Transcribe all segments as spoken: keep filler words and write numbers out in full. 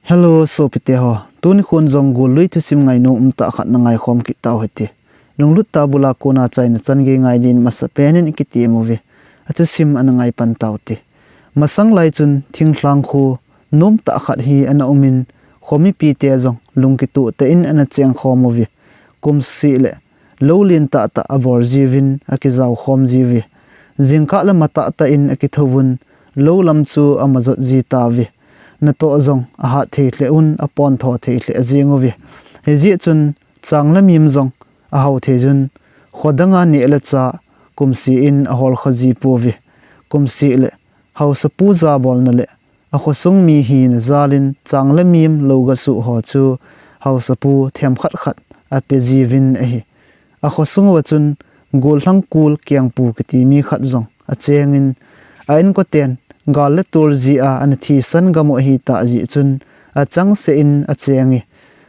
Hello, sopite ho. Tuni khun jong gul lui thusim ngainom umtah khat na ngaikhom kit tau hite. Lunglut tah bula kona chaina chan gei ngai din masapen in ikitem uve. Athusim ana ngaipan taute. Masang lai chun thinglhang kho nomtah khat hi ana umin, khomipite jong lungkitoh tah in ana chengkhom uve. Kumseh le lou lentah tah abol jiuvin akijaokhom jiuve. Jingkah le matah tah in akithouvun, lou lam chu amajot ji tauve. Natoh jong ahat thei lheh un, apontho thei lheh jeng uve. Hijeh chun chang le mim jong ahao thei jun, khodanga neh le chah kumseh in aholkha ji pouve. Kumseh le haosapu jabolna le akhosung mi hina jal in chang le mim lou gasuh ho chu haosapu themkhat khat ape jiuvin ahi. Akhosung uva chun gollhang kul Kengpu kiti mi khat jong achengin, a-inkoten gal le tol jeh a ana thisan gam u ahitah jeh chun, achangseh in achenge.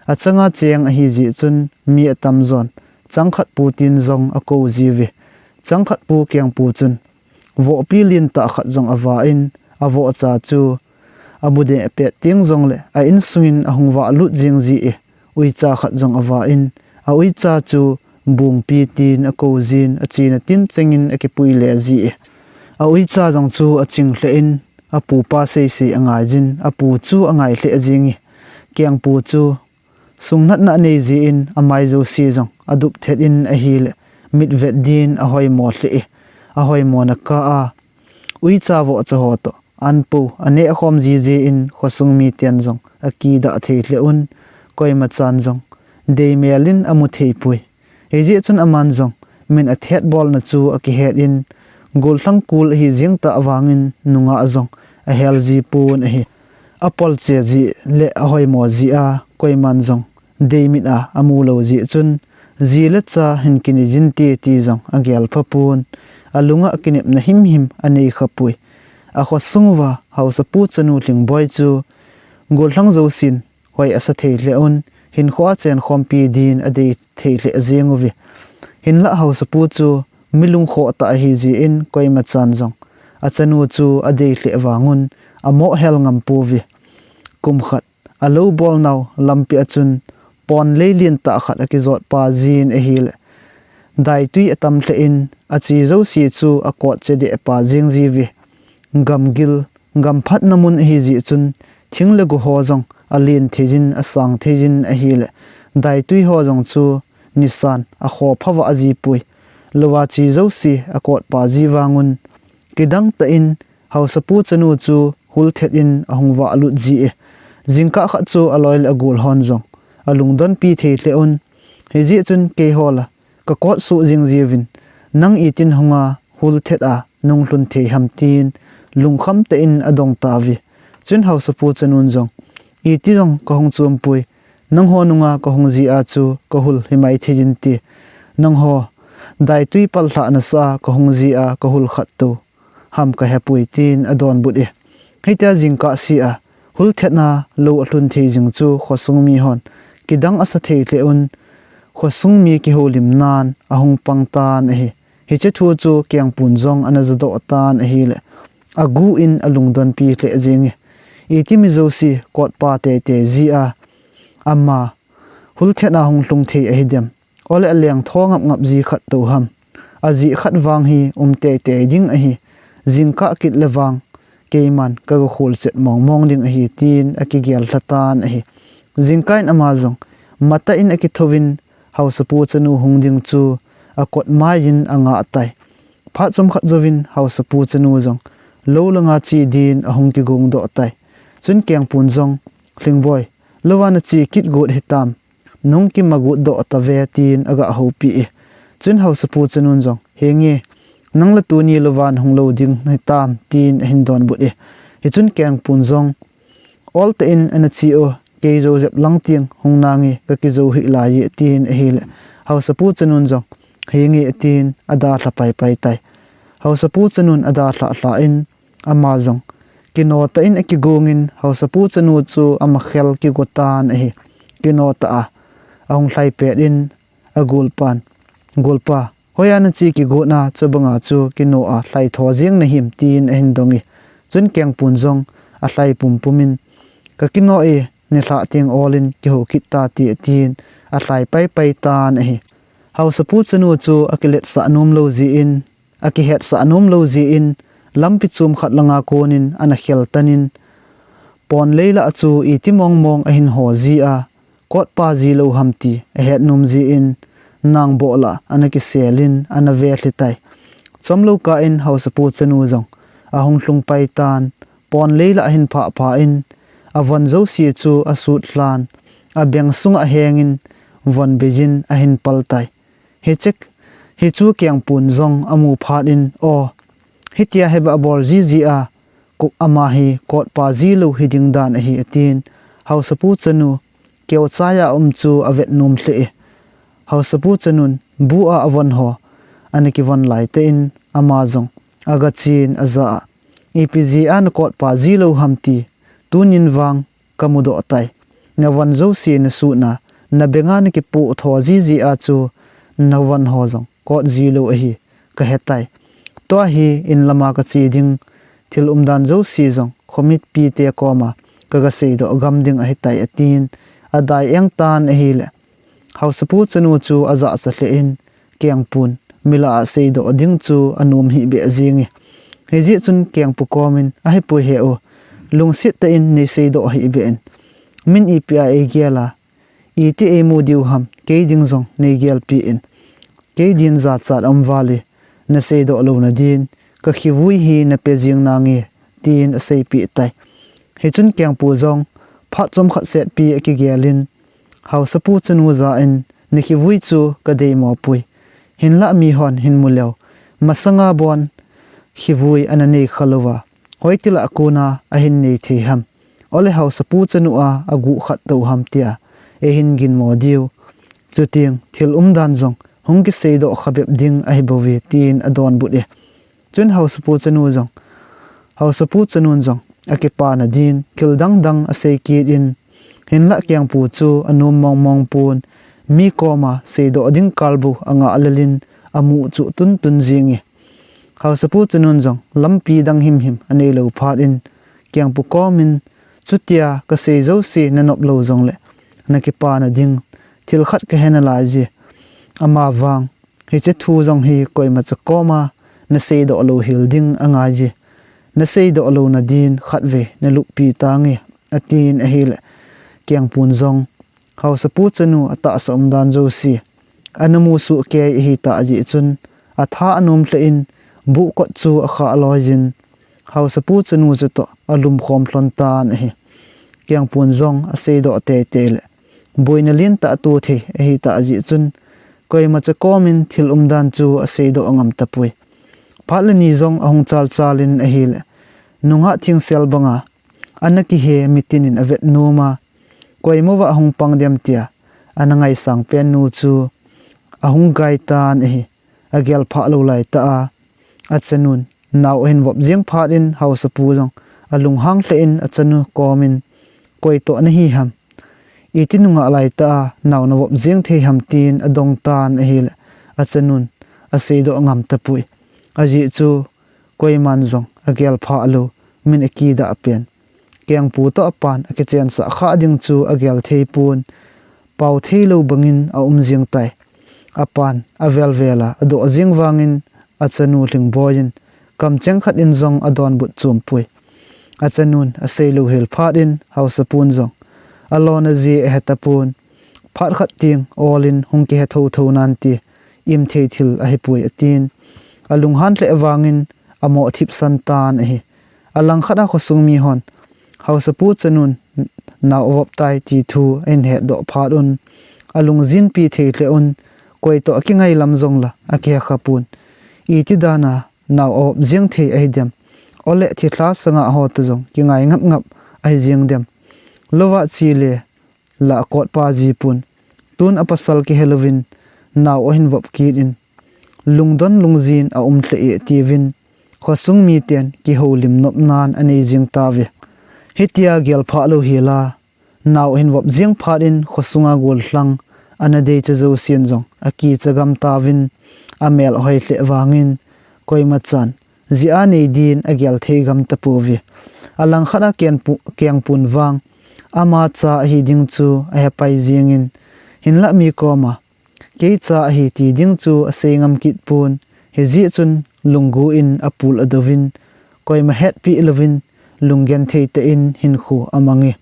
Achanga cheng ahijeh chun mi atamjon Changkhatpu tin jong akou jiuve. Changkhatpu Kengpu chun vohpi lentah khat jong avah in, avohcha chu amu deh pet teng jongle a-insungin ahung vahlut jeng ji e. Uicha khat jong avah in, auicha chu Bungpi tin akou jin, achena tinchengin akipui le ji e. Auicha jong chu aching lheh in, apupa seisei angai jin, apu chu angai lheh jenge. Kengpu chu sungnatna anei jeh in amai jouse jong adup thet in ahile, mitvet din ahoimo lheh e. Ahoimona kah a uicha vohcha ho toh anpou anehkhom jiji in khosung miten jong akidah thei lheh un, koimachan jong deimel in amu thei poi. Hijeh chun aman jong min athetbolna chu akihet in, gollhang kul ahi jeng tah vangin nungah jong ahel ji pon ahi. Apolche jeh le ahoimo jeh a koiman jong deimit a amu lou jeh chun, ji le cha hin kinei jin te ti jong agel pha pon, alunga kinepna himhim anei khapoi. Akhosung uva haosapu chanu Lhingboi chu gollhang jousen hoi asa thei lheh un, hinkhoa chenkhompi din adei thei lheh jeng uve. Hinlah haosapu chu mi lungkhoh tah ahijeh in koimachan jong achanu chu adei lheh vangun amoh hel ngam pouve. Kum khat alou bolnau lampi a chun pon lei lentah khat akijot pa jin ahile, daitwi atam lheh in ache jouse chu akotche deh pa jeng jiuve. Gamgil, gamphatna mun ahijeh chun thing le go ho jong alen thei jin, asang thei jin ahile, daitwi ho jong chu nisan akho phavah ji poi. Louva che jouse akot pa ji vangun, kidang tah in haosapu chanu chu hulthet in ahung vahlut ji e. Jingkah khat chu aloi le agol hon jong alungdonpi thei lheh un, hijeh chun keiho la kakot soh jing jiuvin, nang itin hunga hulthet a nunglhun thei ham tin lungkham tah in adong tauve. Chun haosapu chanun jong, iti jong kahung chompoi, nangho nunga kahung jeh a chu kahul himai thei jin te. Nangho daitwi pallhah nasa a kahung jeh a kahul khat tou ham kahepoi tin adonbut e. Hitia jingkah seh a hulthetna lou alhun thei jing chu khosung mihon kidang asa thei lheh un, khosung mi kihoulimnan ahung pang tan ahi. Hiche thu chu Kengpun jong ana jadoh tan ahile, agu in alungdonpi lheh jenge. Iti mi jouse kotpa teitei jeh a ama hulthetna hung lhung thei ahidem? Ole alengtho ngap ngap ji khat tou ham? Ajeh khat vang hi um teitei ding ahi. Jingkah kit le vang keiman kaga kholchet mong mong ding ahi, tin akigel lha tan ahi. Jingkah in ama jong matah in akithouvin haosapu chanu hung ding chu akot mai in angah tai. Phat chomkhat jouvin haosapu chanu jong lou langa che din ahung kigongdoh tai. Chun Kengpun jong, Lhingboi, louva nache kit got hitam, nahung kimagot doh tave, tin aga houpi e. Chun haosapu chanun jong, henge, nang la tuni louva nahung lou ding hitam, tin ahin donbut e. Hichun Kengpun jong, oltah in ana che u, kei jou jep lang teng hung nange, kakijou hih lai e, tin ahile, haosapu chanun jong, henge, tin adalha paipai tai. Haosapu chanun adalhah lhah in ama jong kino tah in akigongin haosapu chanu chu amakhel kigo tan ahi. Kino tah a ahung lhai pet in agolpan, golpa, hoiya nache kigot na chubanga chu kino a lhaitho jeng nahim, tin ahin dong e. Chun Kengpun jong alhai pumpum in, kakino e, nilhah teng olin kihou kit tate, atin alhai paipai tan ahi. Haosapu chanu chu akiletsah nom lou jeh in, akihetsah nom lou jeh in, lampi chom khat langa konin ana khel tanin, pon lei lah chu iti mongmong ahin ho jia, kotpa ji lou ham ti ahet nom jeh in, nangboh lah ana kiselin ana velhi tai. Chomlou kah in haosapu chanu jong ahung lhung pai tan, pon lei lah ahin phah pha in, avon jouse chu asut lhan, abeng sunga ahengin, von beijin ahin pal tai. Hiche, hichu Kengpun jong amu phat in, "O, hitia heba abol jiji a, ko-, ama hi kotpa ji lou hiding dan ahi," atin, haosapu chanu keuchai a um chu avet nom lheh e. Haosapu chanun bu a avon ho ana kivon laitah in, ama jong agachen aja a, "Ipi jeh a nakotpa ji lou ham ti tunin vang kamudoh tai. Navon jouse nasutna, nabenga nakipoh tho jiji a chu navon ho jong kot ji lou ahi kahe tai. Tua hi in lama kache ding, thil umdan jouse jong khomitpite koma kaga seidoh gam ding ahitai," atin adai eng tan ahile, haosapu chanu chu ajahcha lheh in, Kengpun milah a seidoh ding chu anom hih beh jenge. Hijeh chun Kengpu komin, "Ahipoi he u, lungset tah in nei seidoh hih beh in. Min ipi a eigel a, iti eimu diu ham, kei ding jong nei gelpeh in. Kei din jachat aum val e, naseidoh louna din, kakhivui hi nape jing nange," tin aseipeh tai. Hichun Kengpu jong phat chomkhat setpi akigelin, haosapu chanu jah in, "Nakhivui chu kadeimo poi. Hinlah mihon hin mu leu, masanga bon khivui ana nei kha louva, hoiti lah a kona ahin nei thei ham? Ole haosapu chanu a aguh khat tou ham tia eihin ginmo diu. Chuteng thil umdan jong hung kiseidoh kha bep ding ahibouve," tin adonbut e. Chun haosapu chanu jong, haosapu chanun jong akipana din thil dangdang asei kit in, hinlah Kengpu chu anom mongmong pon, mi koma seidoh ding kalbou angah lelin amu chuh tuntun jenge. Haosapu chanun jong lampi dang himhim anei lou phat in, Kengpu komin, "Chutia kasei jouse nanop lou jongle, nakipana ding thil khat kahe nalai je. Amavang, hiche thu jong hi koimacha koma naseidoh louhel ding angai je. Naseidoh louna din khatvei naluppi tange," atin ahile, Kengpun jong haosapu chanu atahsa umdan jouse ana musoh kei ahitah jeh chun, atha anom lheh in, bu kot chu akhah loijin, haosapu chanu chutoh alumkhom lhon tan ahi. Kengpun jong aseidoh teitei le, boina lentah ato thei ahitah jeh chun, koimacha komin thil umdan chu aseidoh ngam tapoi. Phat le ni jong ahung chalchalin ahile, nungah thingsel banga ana kihe mitin in avet nom a, koimavuva ahung pang dem tia ana ngaisang pen nu chu ahung gai tan ahi. Agel phah lou laitah a, achanun nao ahin vop jeng phat in haosapu jong alunghang lheh in achanu komin, "Koitoh nahi ham? Iti nungah laitah a nao navop jeng thei ham?" tin adong tan ahile, achanun aseidoh ngam tapoi. Ajeh chu koiman jong agel phah lou, min akidah pen, Kengpu toh apan akichensah kha ding chu agel thei pon, pao thei lou bangin aum jeng tai. Apan avel vel a adoh jeng vangin achanu Lhingboi in kamcheng khat in jong adonbut chom poi. Achanun asei louhel phat in haosapun jong alona jeh ahe tapon, phat khat teng olin hung kihe thotho nante, im thei thil ahipoi atin, alunghan lheh vangin amoh thipsan tan ahi. Alangkhat a khosung mihon haosapu chanun nao avop tai ti thu ahin hetdoh phat un, alungjinpi thei lheh un, koitoh akingai lam jong la akihe kha pon. Iti dan a nao avop jeng thei ahi dem? Ole thilha sanga ho toh jong kingai ngap ngap ahi jeng dem? Louva chele la akotpa ji pon. Tun apasal kihe louvin nao ahin vop kit in, lungdon lungjin aum lheh e tiuvin, khosung miten kihoulim nopnan anei jeng tauve. Hitia gel phah louhel a nao ahin vop jeng phat in khosunga gollhang ana deicha jousen jong akicha gam tauvin, amel ahoi lheh vangin koimachan jeh a nei din agel thei gam tapouve. Alangkhat a Kengpu-, Kengpun vang Ama cha ahi ding chu ahepai jingin, hinlah mi koma, kei cha ahi ti ding chu asei ngam kit pon, hijeh chun lunggu in apul adouvin, koima hetpi louvin, lunggenthei tah in hinkho amange.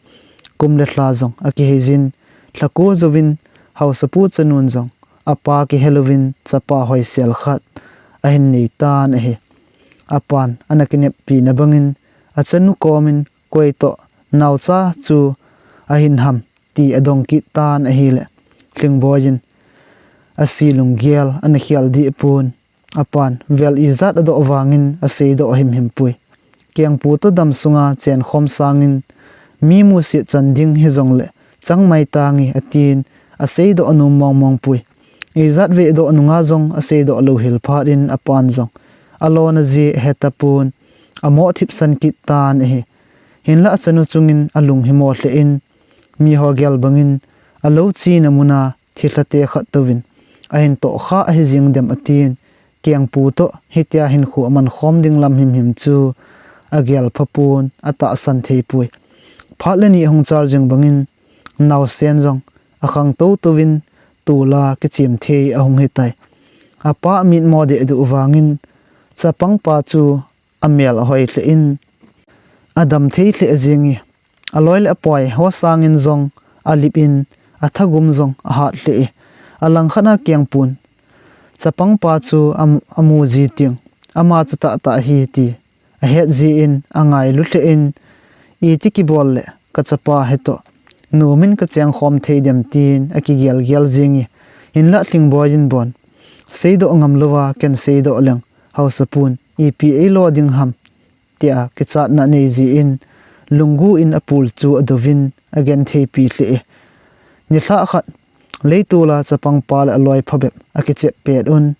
Kum le lha jong akiheijin, lhako jouvin, haosapu chanun jong, apa kihelouvin, chapa hoisel khat ahin neitan ahi. Apan ana kineppi na bangin, achanu komin, koi toh naocha chu ahin ham, ti adong kit tan ahile, Lhingboiyin asi lunggel ana khel deh pon, apan vel ijat adoh vangin aseidoh himhim poi. Kengpu toh damsunga chenkhom sangin, mi musit chan ding hijongle changmai tange, atin, aseidoh anom mongmong poi. Ijat vehdoh nunga jong aseidoh louhel phat in apan jong alona jeh ahetapon, amo thipsan kit tan ahi. Hinlah achanu chungin alung himo lheh in, miho gel bangin, alou chena muna thilha te khat touvin ahin tohkha ahi jing dem, atin, kengpu toh hitia hinkho amankhom ding lam himhim chu agel phapon, atahsan thei poi. Phat le ni ahung chal jing bangin, naosen jong akhang toutouvin, tola kichem thei ahung hitai. Apa amitmo dehduh vangin, chapangpa chu amel ahoi lheh in, adam thei lheh jinge. Aloi le apoi ho sangin jong alip in, athagum jong ahat lheh e. Alangkhat a kengpun, chapangpa chu am-, amu ji teng, ama chu tahtah ahi ti ahet jeh in, angailu lheh in, iti kibol le kachapa hitoh nomin kachengkhom thei dem, tin akigelgel jinge. Hinlah Lhingboiyin bon, seidoh ngam louva ken seidoh leng, haosapun ipi eilo ding ham, tia kichatna anei jeh in, lunggu in apul chu adouvin, agentheipi lheh e. Nilhah khat, leitola chapangpa le aloi phabep akichep pet un,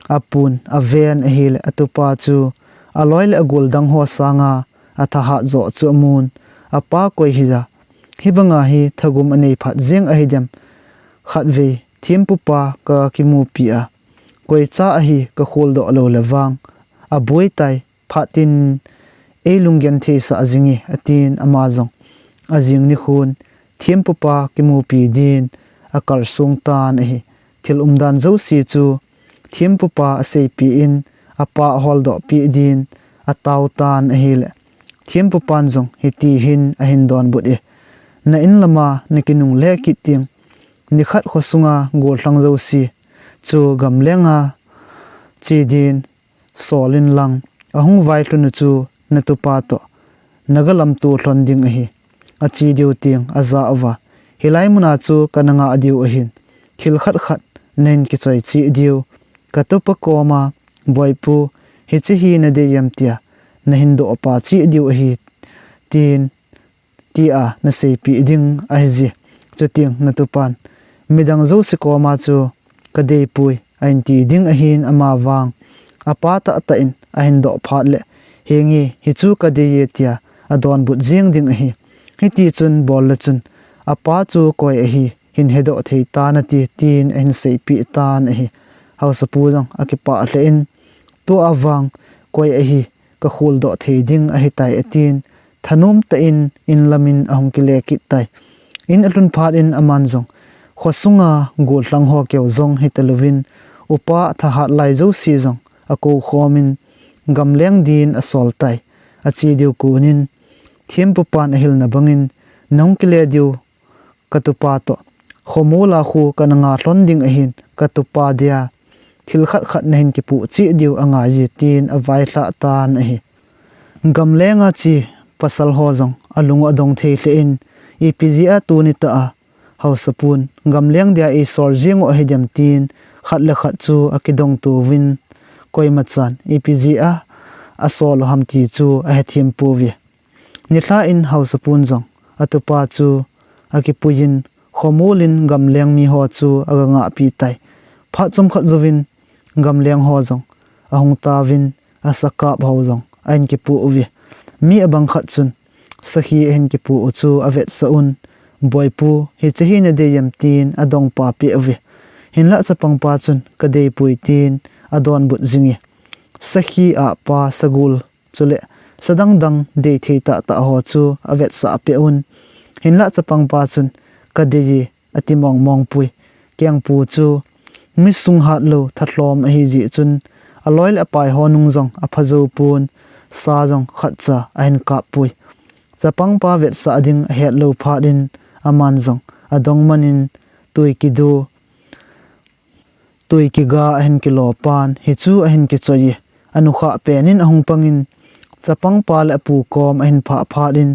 apun, aven ahile atupa chu aloi le agol dang ho sanga athahat joh chu amun, apa koi hija, hibanga hi thagum anei phat jeng ahi dem, khatvei thempupa kakimupi a, koi cha ahi kakholdoh lou le vang, aboi tai, phat in eilunggentheisah jinge, atin, ama jong ajing nikhon thempupa kimupi din akalsong tan ahi. Thil umdan jouse chu thempupa aseipeh in, apa aholdohpeh din atao tan ahile, thempupan jong hiti hin ahin donbut e, na in lama nakinungle kit teng, nikhat khosunga gollhang jouse chu gamlenga che din sol in lang, ahung vailhun u chu natupa toh naga lamto lhon ding ahi. Ache diu teng ajah uva, hilai muna chu kana ngah diu ahin, thil khat khat nahin kichoi cheh diu, katupa koma, Boipu, hiche hi nadei em, tia nahin dohpa cheh diu ahi, tin, tia naseipeh ding ahije. Chuteng natupan midang jouse koma chu kadeipoi, ahin ti ding ahin, amavang apa tahtah in ahin doh phat le, henge, hichu kadei e, tia adonbut jeng ding ahi. Hitichun bol le chun, apa chu koi ahi hin hedoh thei tan ati, tin ahin seipeh tan ahi. Haosapu jong akipah lheh in, tua vang koi ahi kakholdoh thei ding ahitai, atin, thanom tah in in lamin ahung kile kit tai. In alhun phat in aman jong khosunga gollhang ho keu jong hitalouvin, upa thahat lai jouse jong akoukhomin, gamleng din asol tai. Ache diu konin thempupan ahilna bangin, nahung kile diu katupa toh khomol a khu kana nga lhon ding ahin, katupa dia thil khat khat nahin kipoh cheh diu angaije, tin availhah tan ahi. Gamlenga che pasal ho jong alung u adong thei lheh in, ipi jeh a tuni tah a haosapun gamleng dia eisol jeng u ahi dem, tin khat le khat chu akidong touvin, koimachan ipi jeh a asol u ham ti chu ahethem pouve. Nilhah in haosapun jong atupa chu akipuiyin, khomol in gamleng miho chu aga ngahpi tai. Phat chomkhat jouvin gamleng ho jong ahung taovin, asakap ho jong ahin kipoh uve. Mi abang khat chun sakhi ahin kipoh u chu avetsah un, Boipu, hiche hi nadei em, tin adongpa peh uve. Hinlah chapangpa chun kadeipoi, tin adonbut jinge. Sakhi, ahpa, sagol, chule sadang dang deithei tahtah ho chu avetsah peh un. Hinlah chapangpa chun, "Ka dei e," ati mongmong pui. Kengpu chu mi sunghat lou thatlom ahi jeh chun, aloi le apai ho nung jong apha jou pon, sa jong khatcha ahin kap pui. Chapangpa vetsah ding ahet lou phat in, aman jong adong man in, tui kidu, tui kiga ahin kilo pan, hichu ahin kichoi e. Anukhah pen in ahung pang in, chapangpa le apu kom ahin phah phat in,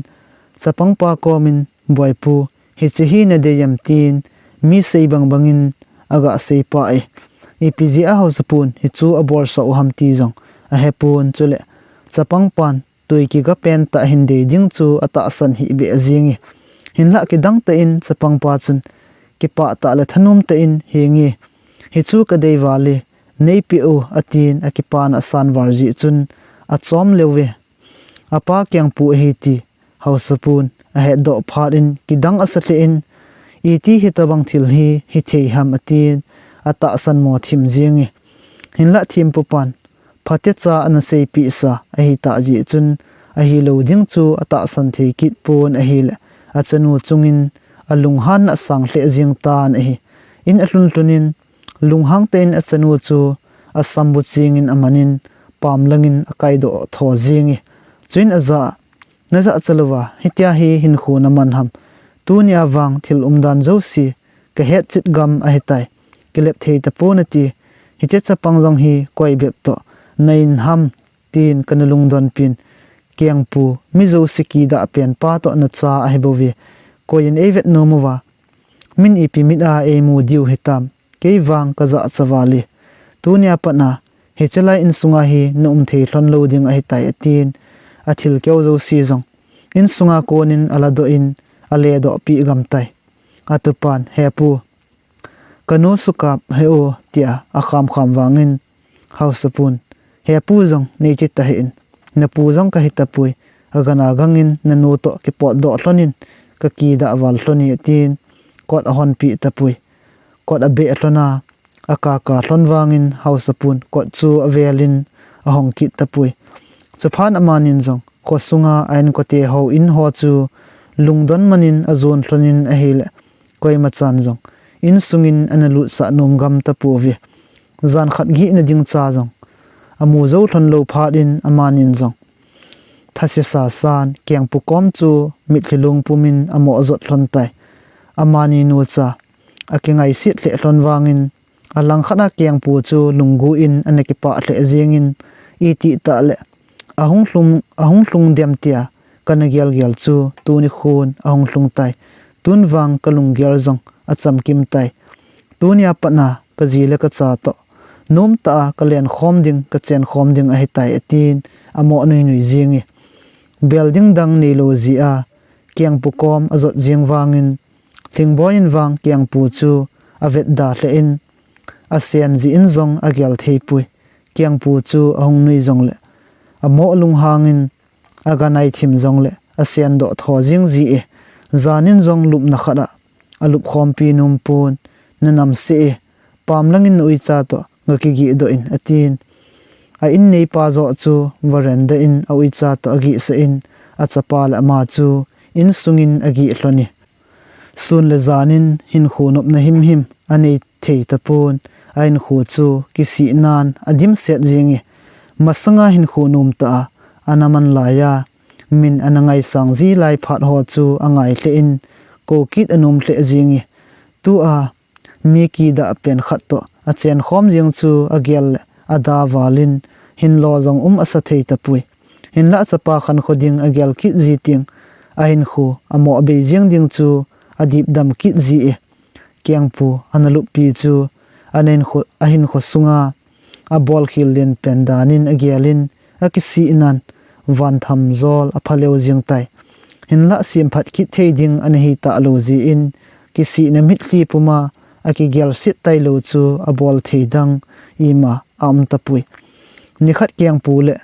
chapangpa kom in, "Boipu, hiche hi na dei em?" tin mi sei bang bang in aga sei pah e. Ipi jeh a haosapun hichu abolsah u ham ti jong ahe pon, chule chapangpan tui kiga pen tah hin dei ding chu atahsan hih beh jing e. Hinlah kidang tah in chapangpa chun, "Kipah tah le thanom tah in henge, hichu ka dei val e, neipeh o," atin akipana asan val jeh chun achom leu ve. Apa Kengpu ahi ti haosapun ahetdoh phat in kidang asa lheh in, "Iti hitabang thil hi hithei ham?" atin atahsan mo thim jing e. Hinlah thempupan phatecha ana seipeh sa ahitah jeh chun, ahilou ding chu atahsan thei kit pon ahile, achanu chungin alunghanna asang lheh jing tan ahi. In alhun lhun in, lunghang tah in achanu chu asambu ching in aman in, pam lang in akaidoh tho jing e. Chuin ajah a, "Najah cha louva hitia hi hinkho naman ham? Tunia vang thil umdan jouse kahet chet gam ahitai. Kilep thei tapon," ati. "Hiche chapang jong hi koi bep toh na in ham?" tin kana lungdon pin. "Kengpu, mi jouse kidah pen pa toh nacha ahi bou ve. Koi in eivet nom uva, min ipi mit a eimu diu hitam? Kei vang kajah cha val e. Tunia pat a hiche lai insunga hi na um thei lhon lou ding ahitai," atin athil keu jouse jong insunga kon in aladoh in aledoh peh gam tai. Atupan, "Hepu, kanu sukap hih o," tia akham kham vang in, haosapun, "Hepu jong neiti tahih in, napu jong kahi tapoi, agana gang in nanu toh kipotdoh lhon in kakidah val lhon e," atin kot ahon peh tapoi. Kot abeh lhon a, akaka lhon vang in haosapun kot chu avel in ahong kit tapoi. Chuphat amanin jong khosunga a inkote houin ho chu lungdon man in ajon lhon in ahile, koima chan jong insung in ana lutsah nom gam tapouve. Jan khat gihna ding cha jong amu jou lhon lou phat in amanin jong thase sa san Kengpu kom chu mitlhi lungpum in amo jot lhon tai. Amani nucha akingaiset lheh lhon vang in, alangkhat a Kengpu chu lunggui in ana kipah lheh jing in, "Iti tah le ahung lhung, ahung lhung dem tia kana gel gel chu tuni khun ahung lhung tai. Tun vang kalunggel jong achamkim tai. Tunia pat a kaji le kacha toh nomtah a kalen khom ding, kachen khom ding ahitai," atin amo nui nui jing e. Bel ding dang neilou jeh a Kengpu kom ajot jing vang in, Lhingboi in vang Kengpu chu avetda lheh in, asen jeh in jong agel thei poi. Kengpu chu ahung nui jong le, amo lunghang in aga nai thim jong le, asen doh tho jing ji e. Jan in jong lupna khat a alup khompi nom pon, "Na nam seh e, pam lang in na uicha toh gakigeh doh in," atin. A in neipa joh chu veranda in a uicha toh ageh sah in, achapa le ama chu insung in ageh lhon e. Sun le jan in hinkho nopna himhim anei thei tapon, a hinkho chu kisihnan adimset jing e. Masanga hinkho nomtah a ana man lai a, min ana ngaisang ji lai phat ho chu angai lheh in, kou kit anom lheh jing e. Tua mi kidah pen khat toh achen khom jing chu agel le ada val in, hinlo jong um asa thei tapoi. Hinlah chapa khankho ding agel kit ji teng, a hinkho amo bei jing ding chu adip dam kit ji e. Kengpu ana luppi chu ana hinkho, a hinkho sunga abol khel len pen dan in agel in, akisihnan vantham jol apha leu jing tai. Hinlah semphat kit thei ding ana hi talou jeh in, kisihna mitlhi pum a akigel set tailou chu abol thei dang ima aum tapoi. Nikhat Kengpu le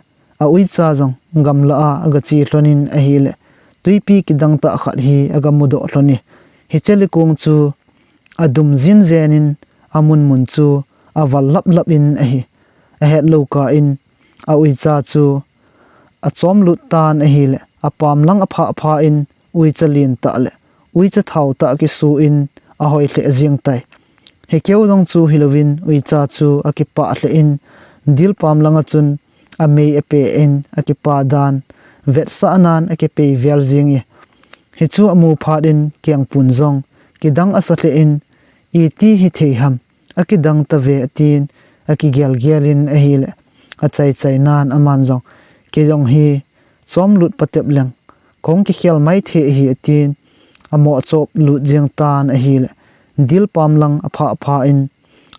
a uicha jong gamla a agache lhon in ahile, twipi kidang tah khat hi agamu doh lhon e. Hiche lekong chu adum jin jen in, amun mun chu aval lap lap in ahi. Ahet lou kah in a uicha chu achom lut tan ahile, apam lang aphah phah in, uicha len tah le uicha thao tah kisu in ahoi lheh jing tai. Hikeu jong chu hilouvin uicha chu akipah lheh in, dilpam langa chun amei ape in akipah dan vetsahnan akipei vel jing e. Hichu amu phat in Kengpun jong kidang asa lheh in, iti hithei ham, akidang tave atin, akigelgel in ahile, achaichai nan aman jong, kei jong hi chomlut patep leng, kong kikhel mai thei ahi atin, amo chop lut jing tan ahile, dilpam lang aphah pha in,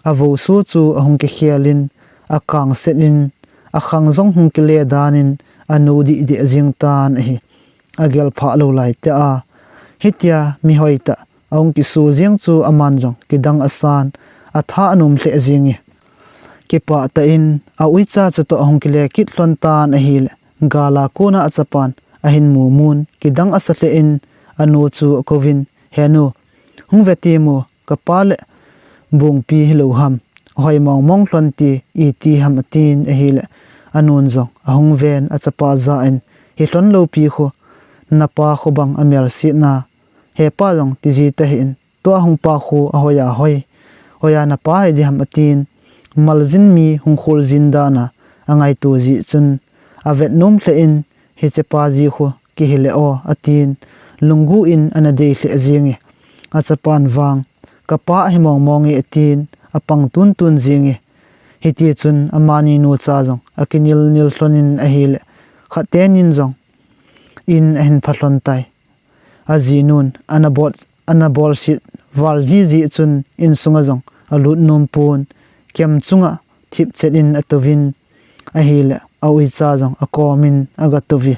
avosu chu ahung kikhel in, akang set in, akhang jong hung kile dan in, anu dihdih jing tan ahi. Agel phah lou lai tia, hitia mihoi tah ahung kisu jing chu aman jong kidang asan, atha anom lheh jing e. Kipah tah in auicha chutoh ahung kile kit lhon tan ahile, gala kona achapan ahin mumun, kidang asa lheh in anu chu akouvin, He nu, hung ve temo, kapa le bungpi hilou ham, ahoi mongmong lhon ti, iti ham atin ahile, anun jong ahung ven achapa jah in, Hilhon loupi khu, napa khu bang amelsetna, hepa jong tiji tahih in, tua hung pa khu ahoiya hoi, hoiya napa hi diham atin, maljin mi hung kholjin dana angaito jeh chun, avet nom lheh in, Hichepa ji khu kihile o atin, lunggu in ana dei lheh jing e. Achapan vang, Kapa ahi mongmong e atin, apang tuntun jing e. Hitichun amani nucha jong akinilnil lhon in ahile, khatte nin jong in ahin pha lhon tai. Ajinun ana bol, ana bolset val jiji chun insunga jong alut nom pon, kem chunga thipchet in atouvin ahile, auicha jong akomin agatouve.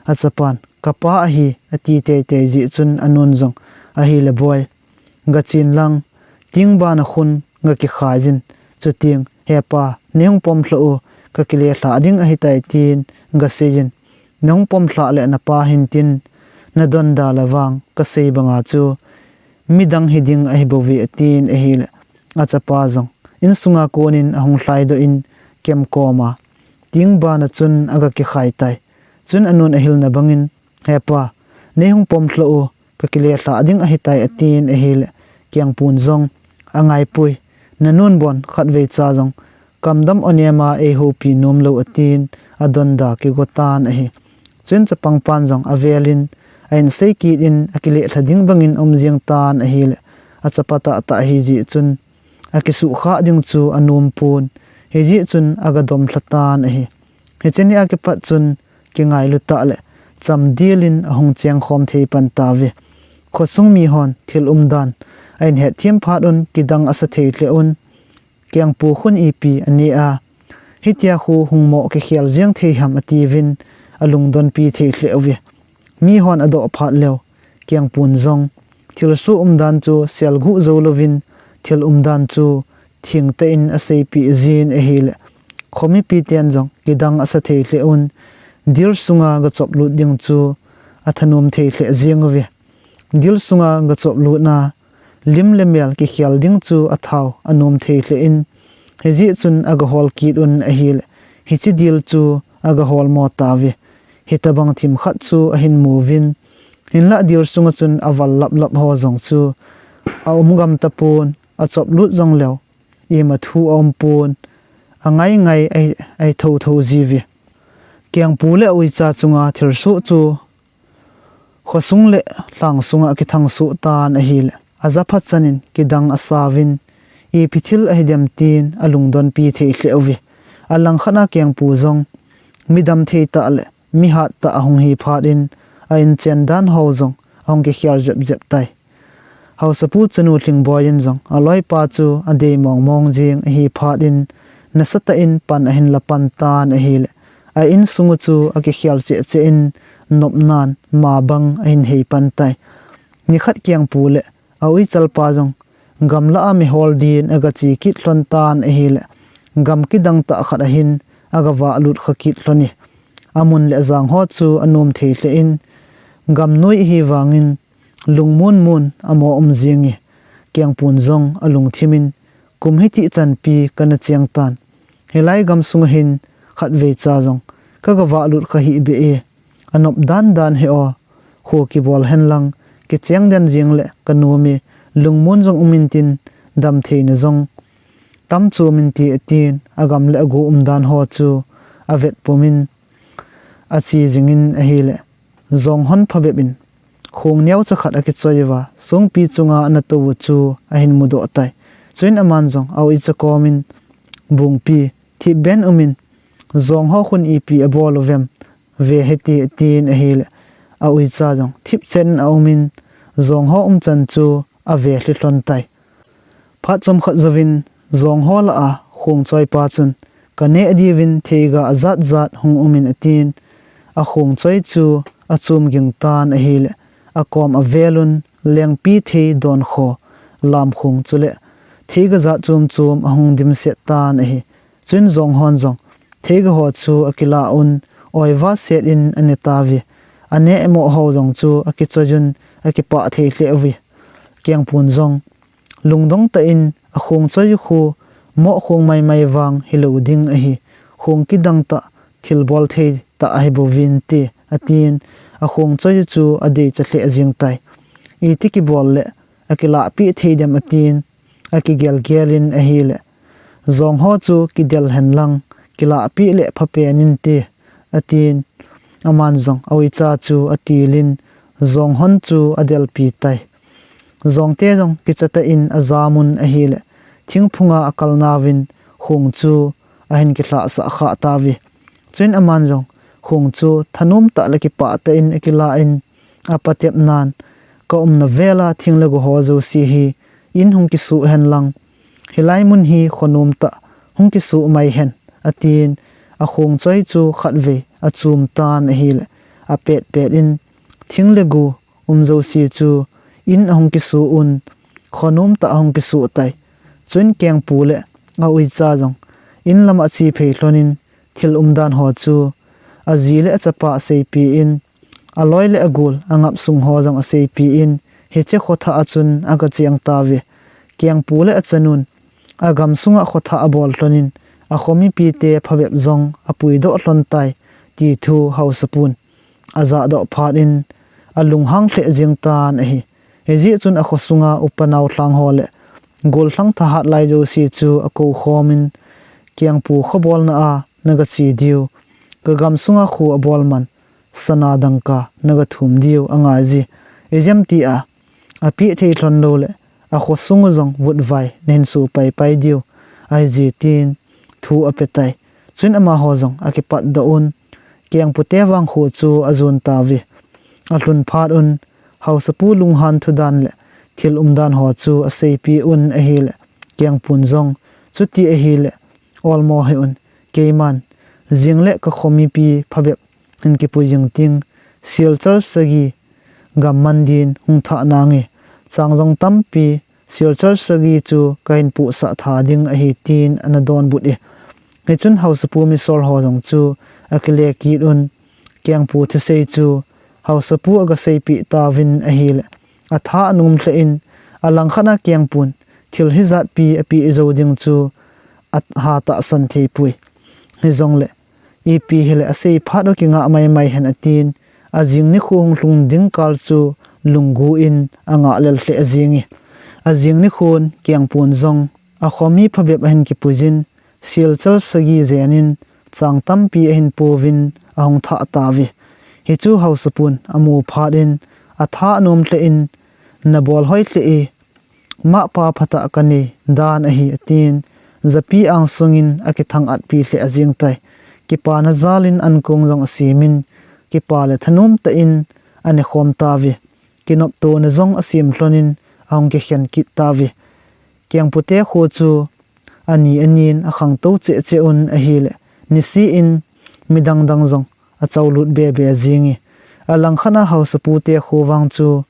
Achapan, Kapa ahi, ati teitei jeh chun anun jong, Ahile boi, gachen lang, ting bana khun gakikhai jin, chuteng, Hepa, neihung pomlhah u, kakile lhah ding ahitai, tin gasei jin. Nahung pomlhah le napa hintin, nadonda le vang kasei banga chu midang hiding ahibouve, atin ahile, achapa jong insunga konin ahung lhaidoh in, kem koma ting bana chun agakikhai tai. Chun anun ahilna bangin, Hepa, neihung pomlhah u, kakile lhah ding ahitai, atin ahile, Kengpun jong angaipui, Nanun bon khatvei cha jong kamdam onema eihoupi nomlou, atin adonda kigotan ahi. Chun chapangpan jong avelin, ahin sei kit in akile lha ding bangin aum jeng tan ahile, achapa tahtah ahijeh chun akisuhkhah ding chu anompon, hijeh chun agadom lhatan ahi. Hiche nia kipat chun kingailu tah le chamdel in ahung chengkhom thei pan tauve. Khosung mihon thil umdan ahin hetthem phat un kidang asa thei lheh un, Kengpu khun ipi anea, hitia khu hung mo kikhel jeng thei ham, atiuvin alungdonpi thei lheh uve. Mihon adoh phat leu, Kengpun jong thilsoh umdan chu selguh jou louvin, thil umdan chu thengtah in aseipeh jin ahile, khomipiten jong kidang asa thei lheh un, dil sunga gachoplut ding chu athanom thei lheh jeng uve. Dil sunga gachoplutna, lim le mel kikhel ding chu athao anom thei lheh in, hijeh chun agahol kit un ahile, hiche dil chu agahol mo tauve. Hitobang themkhat chu ahin muvin, hinlah dil sunga chun aval laplap ho jong chu aum gam tapon, achoplut jongleu ima thu aumpon, angaingai ahi, ahi thotho jiuve. Kengpu le auicha chunga thilsoh chu khosung le lhang sunga kithangsoh tan ahile, ajaphat chanin kidang asauvin, ipi thil ahidem, tin alungdonpi thei lheh uve. Alangkhat a Kengpu jong midam thei tah le mihat tah ahung hi phat in, a-inchen dan ho jong ahung kikhel jepjep tai. Haosapu chanu Lhingboi in jong aloipa chu adei mongmong jeng ahi phat in, nasatah in pan ahin la pan tan ahile, a-insung u chu akikhel chehcheh in, nopnan ma bang ahin hei pan tai. Nikhat Kengpu le auichalpa jong gamlah a mihol din agache kit lhon tan ahile, gam kidang tah khat ahin agavahlut kha kit lhon e. Amun le ajang ho chu anom thei lheh in, gamnoi ahivangin lungmonmon amo um jeng e. Kengpun jong alungthim in, kum hitih chanpi kana cheng tan, hilai gamsunga hin khatvei cha jong kagavahlut kha hih beh e. Anop dandan hih o, kho kibol henlang kicheng den jing le ka nom e, lungmon jong um intin, dam theina jong tam chom inte, atin, agam le ago umdan ho chu avet pumin ache jingin ahile, Jonghon phabep in khong neocha khat akichoi uva, songpi chunga ana tou u chu ahin mudoh tai. Chuin aman jong a uicha komin, Bungpi, thipbeh in umin, Jongho khun ipi abol uvem, ve hite, atin ahile, a uicha jong thipchen aumin, Jongho umchan chu ave lhi lhon tai. Phat chomkhat jouvin, Jongho lah a khong choipa chun, ka neh diuvin theiga ajat jat hung umin, atin, akhong choi chu achom ging tan ahile, akom avelun, lengpi thei, donkho, lamkhong chule theiga jat chom chom ahung dimset tan ahi. Chuin Jonghon jong theiga ho chu akilah un, oiva set in ane tauve. Aneh mo ho jong chu akichoi un, akipah thei lheh uve. Kengpun jong lungdong tah in, akhong choi u khu moh khong maimai vang hilou ding ahi. Khong kidang tah, thilbol thei tah ahi bouvinte, atin, akhong choi u chu adeicha lheh jing tai. Iti kibol le akilahpeh thei dem, atin, akigel gel in ahile, Jongho chu kidel hen lang, kilahpeh le phapen inte, atin, aman jong a uicha chu atilin, Jonghon chu adelpi tai. Jongte jong kicha tah in ajamun ahile, thingphunga akal nauvin khong chu ahin kilhahsah kha tauve. Chuin aman jong khong chu thanom tah le kipah tah in akilah in, apatep nan, ka umna vela thing le go ho jouse hi in hung kisuh hen lang, hilai mun hi khonom tah hung kisuh mai hen, atin, akhong choi chu khatvei achom tan ahile, apet pet in, thing le go um jouse chu in ahung kisuh un, khonom tah ahung kisuh tai. Chuin Kengpu le a uicha jong in lama ache phei lhonin, thil umdan ho chu aji le achapa aseipi in, aloi le agol, angap sung ho jong aseipi in, hiche khothah a chun aga cheng tauve. Kengpu le achanun agam sunga khothah abol lhonin, akho mipite phabep jong apuidoh lhon tai, ti thu haosapun ajahdoh phat in, alunghang lheh jing tan ahi. Hijeh chun akho sunga upa naolhang ho le gollhang thahat lai jouse chu akou khomin, Kengpu khobolna a naga che diu, ka gam sunga kho abol man sana dangka naga thum diu angai je. Ijeh inem tia, apeh thei lhon lou le, akho sung u jong vutvai nahin so pai pai diu ahi je, tin thu ape tai. Chuin amaho jong akipatdoh un, Kengpu te vangkho chu ajon tauve. Alhun phat un, haosapu lunghan thudan le thil umdan ho chu aseipi un ahile, Kengpun jong, chuti ahile, olmo hih un, keiman jing le ka kho mipi phabep hin kipui jing ting, silchar sagi gam man din hung thah nange, chang jong tampi, silchar sagi chu kahin pohsah tha ding ahi, tin ana donbut e. Hichun haosapu misol ho jong chu akile kit un, Kengpu thusei chu haosapu aga seipeh tauvin ahile, atha anom lheh in, alangkhat a Kengpun thil hijat pi apeh jou ding chu ahatahsan thei poi. Hijongle, ipi hile asei phat u kingah maimai hen, atin, ajing nikho hung lhung ding kal chu lunggu in angah lel lheh jenge. Ajing nikhon Kengpun jong akho mi phabep ahin kipuijin, silchar sagi jenin, chang tampi ahin pouvin ahung thah tauve. Hichu haosapun amu phat in, atha anom lheh in, nabol hoi lheh e, mapa phatah kanei dan ahi, atin, japi angsung in akithang-at pi lheh jeng tai. Kipana jal in ankong jong asemin, kipa le thanom tah in anekhom tauve. Kinoptona jong asem lhon in ahung kikhen kit tauve. Kengpu te kho chu ani anin akhangtou cheh cheh un ahile, nisih in midang dang jong achoulut be be jenge. Alangkhat a haosapu te kho vang chu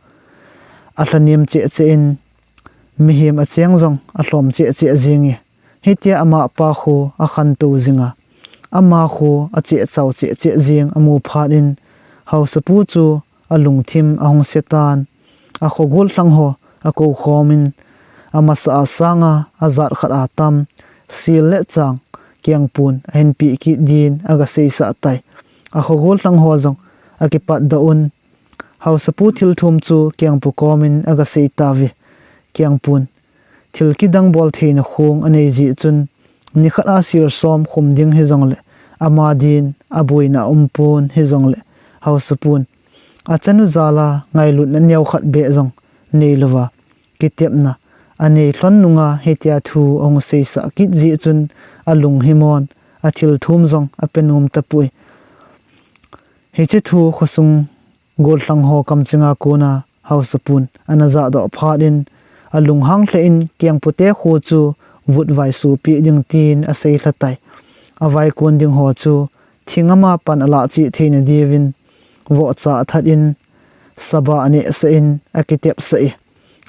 alhanem cheh cheh in, mihem acheng jong alhom cheh cheh jenge. Hitia amapa kho akhantou jinga, ama kho acheh chao cheh cheh jeng amu phat in, haosapu chu alungthim ahung se tan. Akho gollhang ho akou khom in, amasa a sanga ajat khat a tam sil le chang Kengpun ahin peh kit din aga seisah tai. Akho gollhang ho jong akipatdoh un, Haosapu thilthum chu Kengpu komin aga sei tauve. Kengpun thil kidang bol theina khong anei jeh chun, nikhat a sel som khum ding hijongle, ama din aboina aumpon hijongle, Haosapun achanu jal a ngailutna neokhat beh jong neilouva, kitepna anei lhon nunga hitia thu ahung seisah kit jeh chun, alung himon, athilthum jong apenom tapoi. Hiche thu khosung gollhang ho kamchenga kona Haosapun ana jahdoh phat in, alunghang lheh in Kengpu te kho chu vutvai sopeh ding tin asei lhatai. Avaikon ding ho chu thingam a pan alah cheh theina diuvin, vohcha athat in, saba anehsah in, akitepsah e.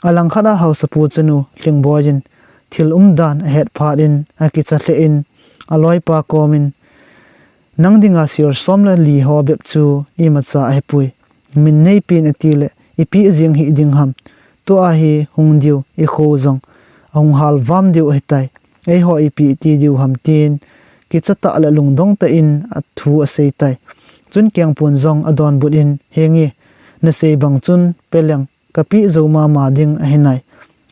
Alangkhat a Haosapu chanu Lhingboi in thil umdan ahet phat in, akicha lheh in, aloipa komin, nang dinga sel som le li ho bep chu imacha ahipoi. Min neipin atile, ipi jeng hih ding ham. Tua hi hung diu, ikho jong ahung halvam diu ahitai. Eiho ipi ti diu ham tin, kichatah le lungdong tah in athu aseitai. Chun Kengpun jong adonbut in, henge, nasei bang chun peleng, kapeh jou mama ding ahinai.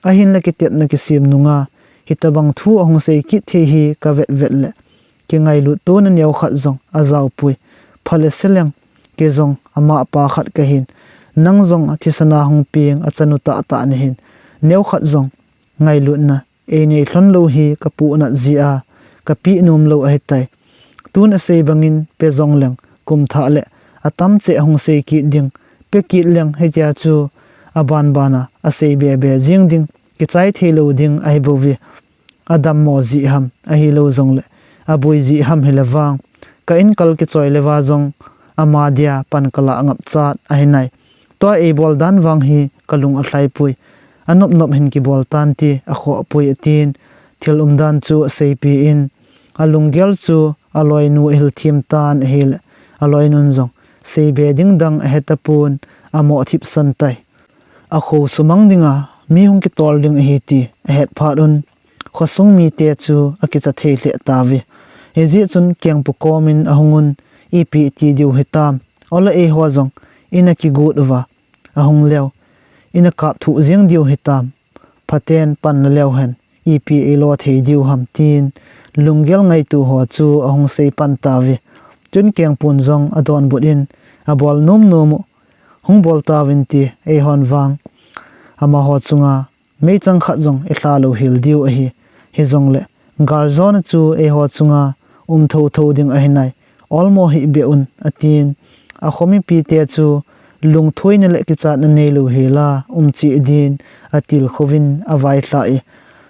Ahinla kitepna kisem nunga hitobang thu ahung sei kit thei hi kavet vet le, kingailut tona neokhat jong ajaopoi. Phale seleng, kei jong amapa khat kahin, nang jong athisana hung peng achanu tahtah nahin, neokhat jong ngailutna einei lhon lou hi kapohnat jeh a kapeh nom lou ahitai. Tun asei bangin pe jongleng, kum thah le atam cheh ahung sei kit ding, pe kit leng hitia chu abanbana asei bebe jeng ding, kichai theilou ding ahibouve. Adammo jeh ham ahilou jongle, aboi jeh ham hile vang, ka inkal kichoi le uva jong ama dia pan kalah ngapchat ahinai. Tua eibol dan vang hi kalung alhaipoi. Anop nop hin kibol tan ti akhohpoi atin, thil umdan chu aseipeh in, alunggel chu aloinu ahilthem tan ahile, aloinun jong seibe ding dang ahetapon, amo thipsan tai. Akho sumang dinga mi hung kitol ding ahi ti ahet phat un, khosung mite chu akicha thei lheh tauve. Hijeh chun Kengpu komin ahungun, ipi ti diu hitam. Ole eiho jong ina kigot uva ahung leu, ina kapthuh jeng diu hitam. Phaten pan la leu hen, ipi eilo thei diu ham tin, lunggel ngaito ho chu ahung sei pan tauve. Chun Kengpun jong adonbut in, abol nom nom u hung bol tauvin ti, eihon vang amaho chunga meichang khat jong ilha louhel diu ahi. Hijongle galjona chu eiho chunga um thotho ding ahinai, olmo hih beh un atin. Akho mipite chu lungthoina le kichatna neilou hela um cheh din atilkhouvin availhah e.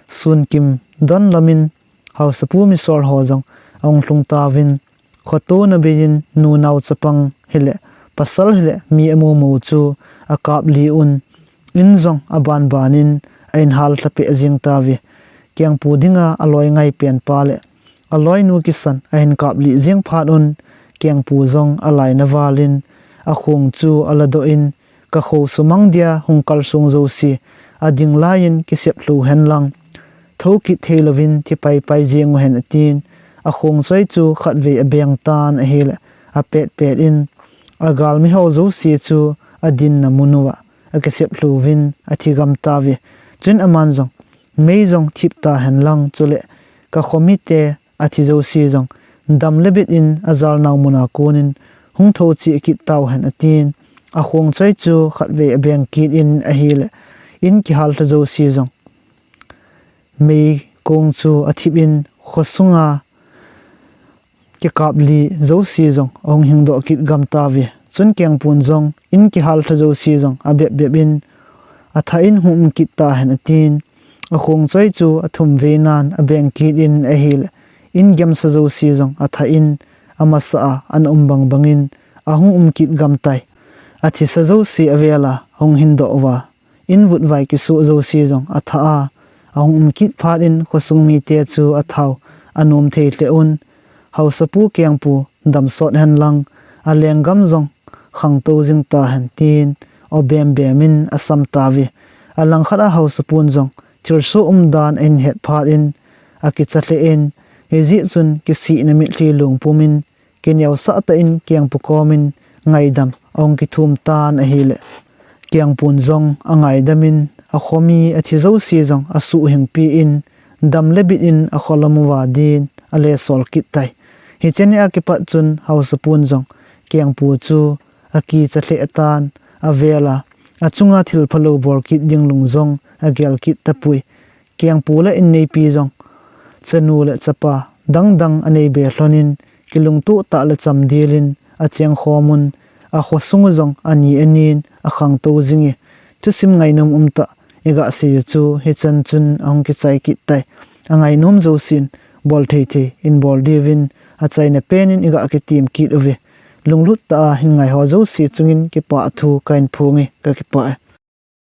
Sunkim don lamin Haosapu misol ho jong ahung lhung tauvin, khotona beiyin nunao chapang hile pasal hile mi amumu chu akaplih un, in jong abanbanin a inhal lhapeh jeng tauve. Kengpu dinga aloi ngaipen pa le aloinu kisan ahin kaplih jeng phat un, Kengpu jong alaina valin akhong chu aladoh in, kakho sumang dia hung kalsong jouse ading laiyin kiseplhu henlang, thokit theilouvin thi paipai jeng uhen atin, akhong choi chu khatvei abeng tan ahile, apetpet in agalmiho jouse chu adinna mun uva akiseplhuvin athi gam tauve. Chun aman jong mei jong thip tahen lang, chule kakho mite athi jouse jong dam le bit in ajalnau muna konin hung thou cheh kit tauhen atin, akhong choi chu khatvei abeng kit in ahile, in kihal lha jouse jong meikong chu athip in khosunga kikaplih jouse jong ahung hingdoh kit gam tauve. Chun Kengpun jong in kihal lha jouse jong abep bep in athah in hung um kit tahen atin, akhong choi chu athum veinan abeng kit in ahile, in gemsa jouse jong athah in amasa a ana um bang bangin ahung um kit gam tai. Athisa jouse avel a ahung hindoh uva, in vutvai kisoh jouse jong athah a ahung um kit phat in khosung mite chu athau anom thei lheh un, Haosapu Kengpu damsot henlang alenggam jong khangtou jing tahen tin, aw bembem in asam tauve. Alangkhat a Haosapun jong thilsoh umdan ahin het phat in akicha lheh in, hijeh chun kisihna mitlhi lungpum in kineosah tah in Kengpu komin ngaidam ahung kithum tan ahile, Kengpun jong angaidam in, akhomi athi jouse jong asuhhingpi in, dam le bit in akholom uva din alesol kit tai. Hiche nia kipat chun Haosapun jong Kengpu chu akicha lheh tan, avel a, achunga thil phalou bol kit ding lung jong agel kit tapoi. Kengpu le inneipi jong chanu le chapa dangdang anei be lhon in, kilungtoh tah le chamdel in acheng khom un, akhosung u jong ani anin akhangtou jing e. Thusim ngainom umtah iga sei u chu hichan chun ahung kichai kit tai. Angainom jousen bol thei thei in bol diuvin achaina pen in iga kitem kit uve. Lunglut tah a hin ngai ho jouse chungin kipah thu kahin phong e, kakipah e.